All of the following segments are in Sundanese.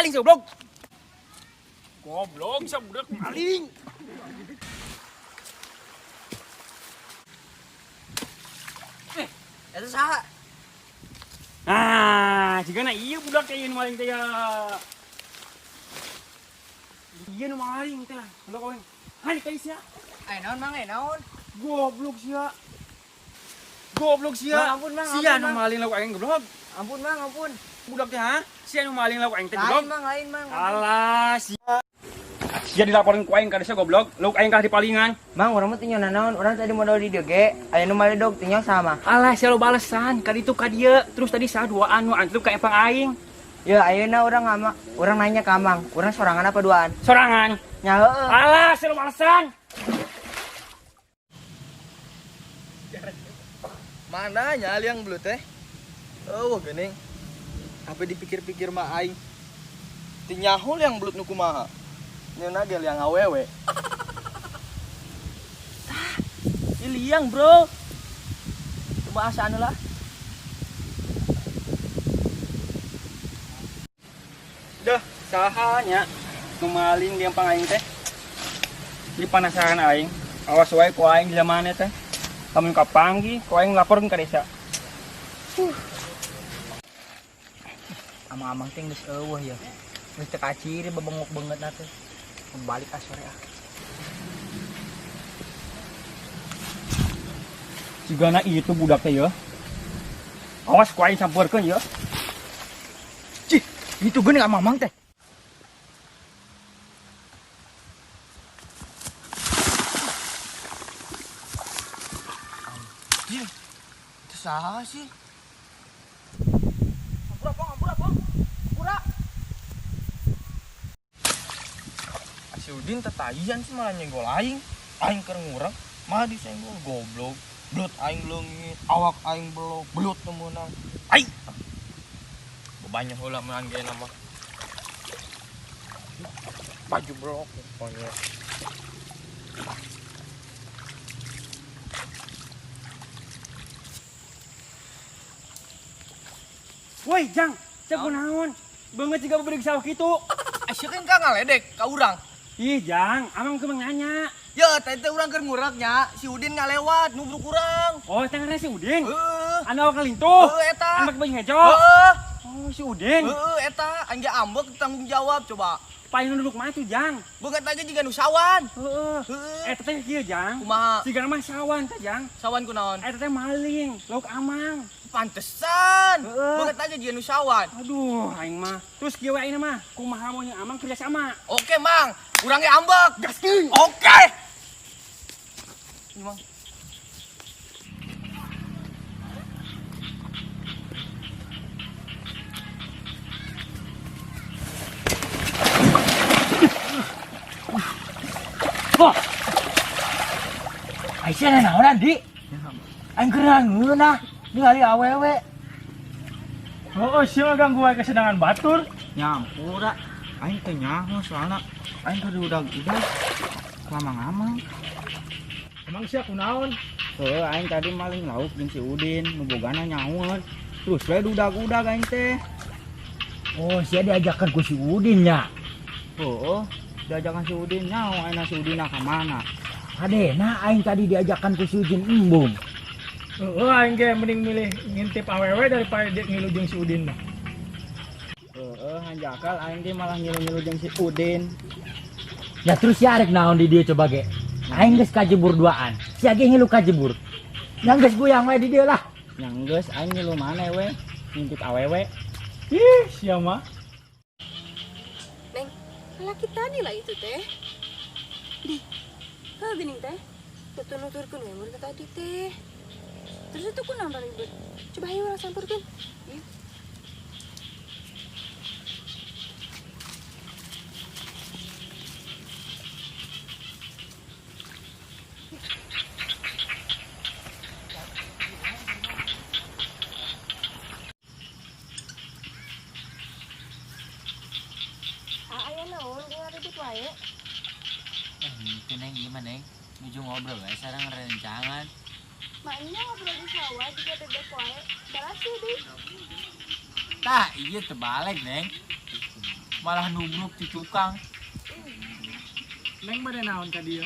Maling goblok. Goblok sia budak maling. Eta saha? Ah, jigana ieu budak teh ieu nu maling teh ya. Ieu nu maling teh. Goblok aing. Hai ka sia. Ai naon Mang, ai naon? Goblok sia. Goblok sia. Mang, ampun, Mang, Sia ampun, nu Mang. maling lauk aing goblok. Ampun Mang, ampun. Budak teh ha? Sia nu maling lauk aing teh Lain goblok. Mang, lain Mang. Alah, sia. Sia dilaporin ku aing ka desa goblok. Lauk aing kalah dipalingan. Mang, urang mah teu nyaho naon, urang tadi modal di dieu ge, aya nu maledog teu nyaho sama. Alah, sia lo balesan ka ditu ka dieu. Terus tadi saha duaan nu antep ka empang aing. Ya ayeuna urang ama, urang nanya ka Mang, urang sorangan apa duaan? Sorangan. Nya heueuh. Alah, sia lo balesan. Mana nya liang belut teh? Oh, geuning. Apa dipikir-pikir mah aing. Teu nyaho liang belut nu kumaha. Nyeuna ge liang awewe. Tah, ieu liang, Bro. Coba asaan lah. Dah, saha nya nu maling di empang aing teh. Jadi penasaran aing. Awas wae ku aing di mana teh. Lamun kapanggih ku aing laporkeun ka desa. Amang-amang teh geus eueuh ya. Geus teu kaciri bebengok beungeutna teh. Balik ah sore ah. Cigana itu budak teh ya. Awas ku aing sampeurkeun ya. Cih, itu geuning amang-amang teh. Anjir, itu saha sih? Ampura, Pong, ampura, Pong. Ampura. Si Udin tetayan sih malah nyenggol aing. Aing keur ngurang, malah disenggol goblok. Belut aing leungit, awak aing belok, belut teu meunang. Ai. Banyak heula meunang ge nama. Baju belok pokoknya. Woi, Jang, sia kunaon? Beungeut jiga beureug sawah kitu. Sia kan ka ngaledek ka urang. Ih, Jang, amang keur nanya. Ya, tadi teh urang keur ngurak nya, si Udin ngalewat nubruk urang. Oh, teh ngaranna si Udin. Heeh. Anu awak lintuh. Heeh, eta. Anu make baju hejo. Heeh. Oh, si Udin. Heeh, eta aing ge ambek tanggung jawab coba. Paling duduk mah tuh, Jang. Beungeut aja jiga nu sawan. Heeh. Heeh. Eta teh kieu, Jang. Kumaha? Siga mah sawan teh, Jang. Sawan kunaon? Eta teh maling, lauk amang. Pantesan. Heeh. Beungeut aja jiga nu sawan. Aduh, aing mah. Terus kieu we aing mah, kumaha mau jeung amang kerja sama. Oke, Mang. Urang ge ambek. Gaskeun. Oke. Ini, Mang. Wah. Aisyah naonan, Di? Aing keur ngeunah ningali awewe. Oh, sia mah ganggu wae kesenangan batur. Nyampura. Aing teh nyaho soalna aing keur udag-udag lamang-amang. Emang sia kunaon? Heuh, aing tadi maling lauk jeung si Udin, nu bogana nyahueun. Terus we udag-udag aing teh. Oh, sia diajakan ku si Udin nya. Heuh, diajakan si Udin nyaho aing si Udin ka mana? Adena aing tadi diajakan ku si Udin embung. Heuh, aing ge mending milih ngintip awewe daripada dia ngilu jeung si Udin mah. Heuh, hanjakal aing ge malah ngilu-ngilu jeung si Udin. Ya terus sia arek naon di dieu coba ge? Aing geus kajebur duaan. Sia ge ngilu kajebur. Yang geus guyang we di dieu lah. Yang geus aing ngilu maneh we, ngintip awewe. Ih, sia mah. Neng, laki tadi lah itu teh. Di, heuh geuning teh. Tutur-nuturkeun we mun tadi teh. Terus itu kunaon ribut? Coba ayo urang sampeurkeun. Yuk. Aya naon geus ribut wae. Itu Neng gimana Neng? Nuju ngobrol wae sareng rencangan. Maknya ngobrol di sawah juga bebek wae. Balas sih, Di. Tah, iya terbalik Neng. Malah nubruk cucukang. Neng bade naon ka dieu?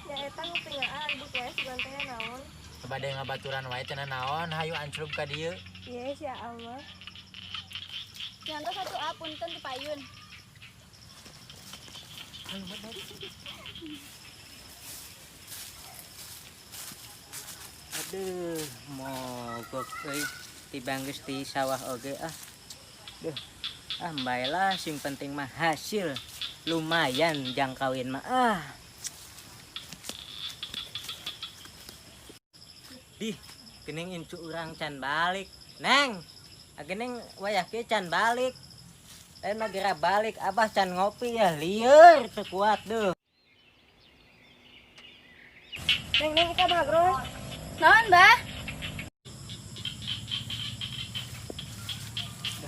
Ya eta ngupingaan ribut wae sugan teh naon. Bade ngabaturan wae cenah naon, hayu ancrub ka dieu. Yes ya Allah. Jangan satu A punten di payun. Aduh, mogok euy. Tibang geus di sawah oge ah. Duh. Ah, bae lah sing penting mah hasil. Lumayan jang kawin mah ah. Dih, geuning incu urang can balik. Neng, geuning wayah kieu can balik. Lain mah geura balik, abah can ngopi ya lieur teu kuat duh. Neng, neng, kita bagro. Naon, Bah?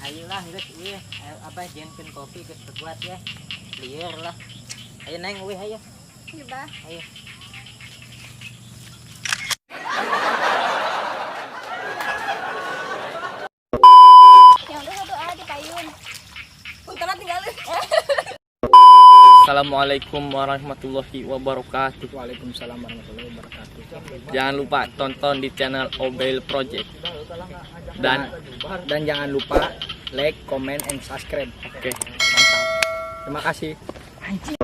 Hayu lah geus ieu, abah jieunkeun kopi geus teu kuat ya. Lieur lah. Ayo Neng, euy hayu. Iya, Bah. Ayo. Yang satu A di payun. Punten tinggalin. Assalamualaikum warahmatullahi wabarakatuh. Waalaikumsalam warahmatullahi wabarakatuh. Jangan lupa tonton di channel Obel Project. Dan Dan jangan lupa like, comment, and subscribe. Oke. Mantap. Terima kasih. Anjing.